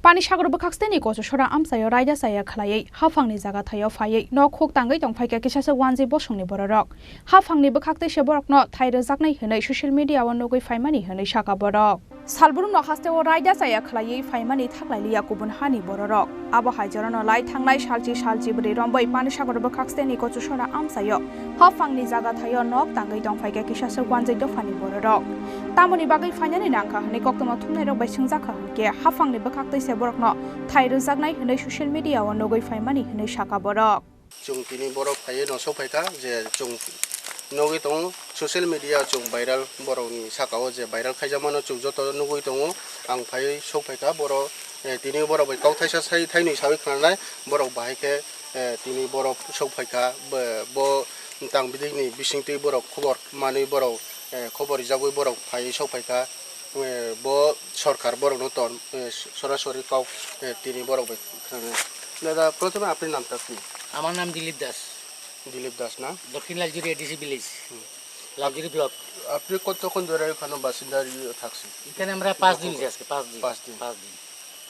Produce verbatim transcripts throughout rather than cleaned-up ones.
Ani sagor bwkhaksteni Kochusora amchaio raida chaya khwlaiwi haphangni jaga thaio phaiwi nok huk tangwi tongphaikha kisasa wanjwi bosongni bororok. Haphangni bwkhaktwi se borokno thai rwjaknai hwnwi social media-o nugwi phaimani hwnwi sakha borok. Salbrumno hasteo raida chaya khwlaiwi phaimani thaklailiya kubun hani bororok. Abo hai jorano lai thangnai salchi salchi bwrwi romboi Pani sagor bwkhaksteni Kochusora amchaio haphangni jaga thaio nok tangwi tongphaikha kisasa wanjwi dophani bororok. Tamoni bagwi phainani nangkha hwnwi koktwma thumnairok bai swngjakha hwnkhe, haphangni bwkhaktwi se borokno thai rwjaknai hwnwi social media-o nugwi phaimani hwnwi sakha borok. Chwng tini borok phaiwi no sokphaikha je chwng nugwi tongo social media, chwng viral borokni saka-o je viral khaijakmano chwng joto nugwi tongo. Ang phaiwi sokphaikha borok, eh, tini borok bai kok thaisa sai thainwi sawi khwnanai borok bahai khe, eh, tini borok sokphaikha bo, bo tang bidikni bisingtwi borok khobor manwi borok, eh, khobor rijagwi borok phaiwi sokphaikha. Eh, bo sorkar borokno ton, eh, sorasori kok, eh, tini borok bai khwnanai. Dada, prothome apni namta ki? আমার নাম দিলীপ দাস। দিলীপ দাস না? দক্ষিণ Laljuri ADC village, হুম। লালজুরি ব্লক। আপনি কতক্ষণ ধরে ওখানে বাসিন্দা ইয়ে থাকছেন? এখানে আমরা পাঁচ দিন হয়েছে আজকে, পাঁচ দিন। পাঁচ দিন। পাঁচ দিন।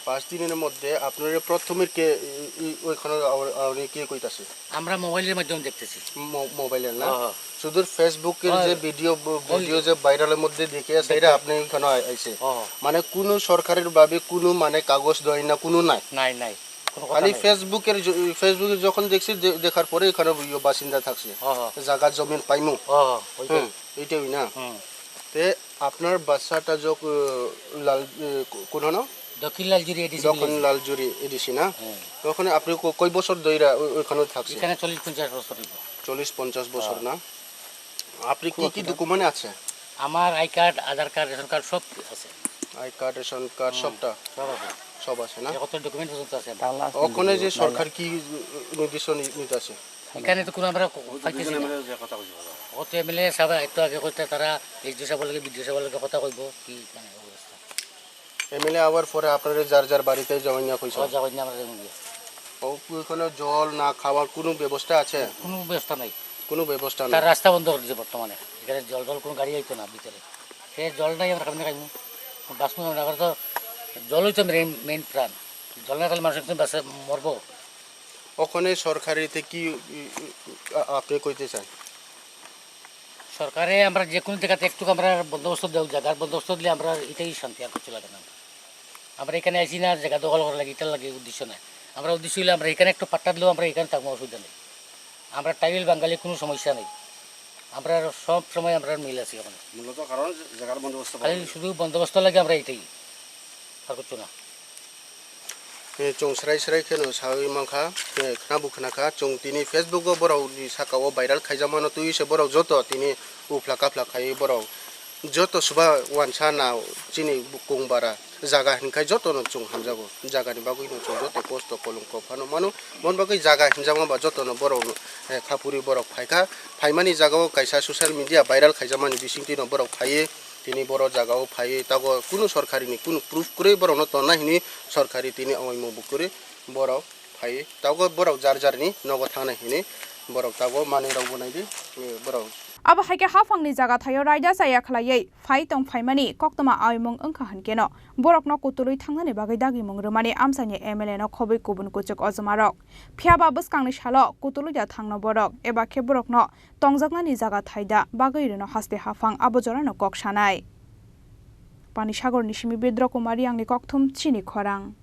পাঁচ দিনের মধ্যে আপনারা প্রথমে কে, ই, ই, ওইখানে আওয়া-, আওয়ানি কে কইতাছে? আমরা মোবাইলের মাধ্যমে দেখতেছি। মো-, মোবাইলের না? হ্যাঁ, হ্যাঁ। শুধু ফেসবুকের হ্যাঁ। যে ভিডিও, ব-, ওই ভিডিও যে ভাইরালের মধ্যে দেখে আছে, দেখে। এটা আপনি ওখানে আই-, আইছে? হ্যাঁ, হ্যাঁ। মানে কোনো সরকারির ভাবে কোনো মানে কাগজ দেয় না, কোনো নাই? নাই, নাই। কোনো কথা খালি নাই। ফেসবুকের জ-, ফেসবুকে যখন দেখছি, দে-, দেখার পরে এখানে ইয়ে বাসিন্দা থাকছে। হ্যাঁ, হ্যাঁ। জায়গা জমিন পাইমু। হ্যাঁ, হ্যাঁ, ওইটাই। হুম, এইটাই না? হুম। তে আপনার বাসাটা যখন, আহ, লাল, আহ, কো-, কোন হনো? দক্ষিণ লালজুরি এডিসি দক্ষিণ ভিলেজ। লালজুরি এডিসি না? হ্যাঁ। তো ওখানে আপনি ক-, কয় বছর ধইরা ও-, ওইখানে থাকছেন? এখানে চল্লিশ পঞ্চাশ বছর হইব। চল্লিশ পঞ্চাশ বছর হ্যাঁ। না? আপনি কি কি ডকুমেন্ট আছে? আমার I card, Aadhaar card, ration card সব আছে। আই কার্ড, রেশন কার্ড হুম, সবটা? সব আছে। সব আছে না? যত ডকুমেন্ট পর্যন্ত আছে আমার। ওখানে যে সরকার কি নির্দেশনা নি-, নিতে আছে? এখানে তো কোনো আমরা ক-, পাইতেছি না। ও তো এমএলএ সাহেব একটু আগে কইতে তারা এসডিও সাহেব লগে, বিডিও সাহেব লগে কথা কইব কি মানে অবস্থা। এমএলএ আবার পরে আপনারা যার যার বাড়িতে জমাইয়া কইছো? ও জমাইয়া আমরা জমাইয়া। ও, কোনো জল না খাওয়ার কোনো ব্যবস্থা আছে? কোনো ব্যবস্থা নাই। কোনো ব্যবস্থা তার নাই। রাস্তা বন্ধ করে দিয়েছে বর্তমানে। এখানে জল টল কোনো গাড়ি আইতো না ভিতরে। সে জল নাই আমরা কেমনে খাইমু? বাঁচমু আমরা, আমরা তো জলই তো মেইন, মেইন প্রাণ। জল না থাকলে মানুষ একদম বাঁচে, মরবো। ওখানে সরকারিতে কি, ই, ই, আ-, আপনি কইতে চান? সরকারে আমরা যে কোনো জায়গাতে একটু আমরা বন্দোবস্ত দেওয়া, জায়গার বন্দোবস্ত দিলে আমরা এটাই শান্তি, আর কিছু লাগে না। আমরা এখানে আইছি না জায়গা দখল করার লাগি, এটার লাগি উদ্দেশ্য নাই। আমরা উদ্দেশ্য হইলে আমরা এখানে একটু পাট্টা দিলেও আমরা এখানে থাকবো, অসুবিধা নেই। আমরা ট্রাইবেল বাঙালি, কোনো সমস্যা নেই। আমরা সব সময় আমরা মিল আছি ওখানে। মূলত কারণ যে জায়গার বন্দোবস্ত খালি পাওয়া যায়। শুধু বন্দোবস্ত লাগে আমরা এটাই, আর কিছু না। Eh, chwng srai srai kheno sawi mankha, eh, khwnabu khwnakha, chwng tini Facebook o borok ni saka o viral khaijakmano twiwi se borok joto tini uphla kaphla khaiwi borok joto suba wansa na chini bukung bara jaga hinkhai jotono chwng hamjago, jagani bagwino chwng joto kosto kolongko phano mano, mon bagwi jaga hinjakma ba jotono borok, eh, khapuri borok phaikha, phaimani jagao kaisa social media viral khaijakmani bisingtwino borok phaiwi. Tini boro jagao phaiwi tago kunu sorkarini kunu proof kwrwi borokno tonna hini sorkari tini oimo bo kwrwi borok phaiwi tago borok jar jarni nogo thangnai hini borok tago manwi rok bo naidi borok. Abo hai khe haphangni jaga thaio raida chaya khwlaiwi phai tong phaimani koktwma aimung wngkha hwnkeno borokno kutulwi thangnani bagwi dagimung rwmani amchaini M L A no khobwi kubun kuchuk ojma rok. Phiya ba bwskangni salo kutulwi da thangno borok, eba khe borokno tongjaknani jaga thaida bagwi rwno haste haphang abo jorano kok sanai. Pani Sagor ni simi Bidro Kumar Yang ni kokthum chini khorang.